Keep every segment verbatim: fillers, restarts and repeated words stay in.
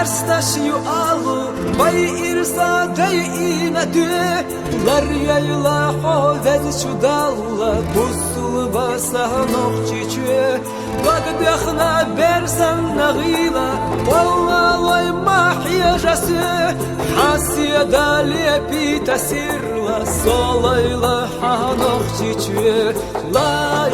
Сташ ю алу, бай ирса дай ина дуьхьа, лар йойла хьо, Везачу Далла, бусулба са Нохчийчоь. Дог бехна бер санна гӀийла, валлалой ма хьежа соь, хьан седа лепийта сирла, со лойла хьан Нохчийчоь. Ла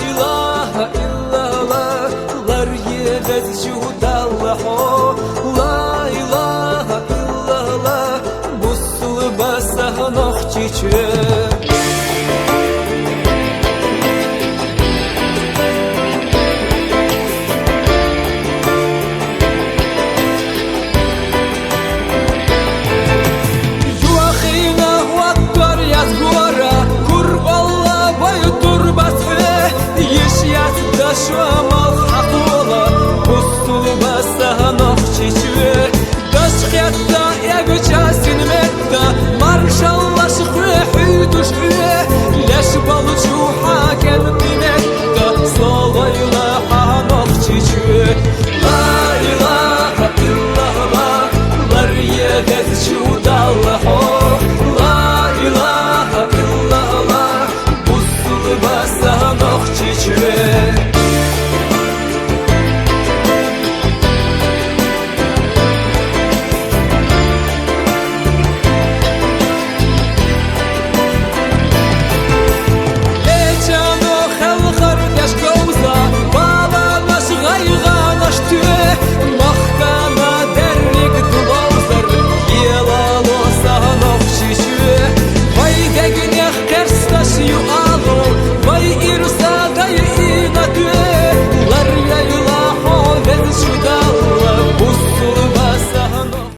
илахӀа иллаллахӀ, лар е Везачу Далла хьо. Ла илахӀа иллаллахӀ, бусулба са Нохчийчоь. Юхина хӀоттор яз гора, кур олла вай турбас хьоь, йиш яц дашо мал хьакхола, бусулба са Нохчийчоь. Даш хетта эгуча син метта, маршаллаш хьоь, хьуьйтуш хьоь, леш болчу хьакем метта, со лойла хьан Нохчийчоь. Ла илахӀа иллаллахӀ, лар е Везачу Далла хьо. Ла илахӀа иллаллахӀ, бусулба са Нохчийчоь.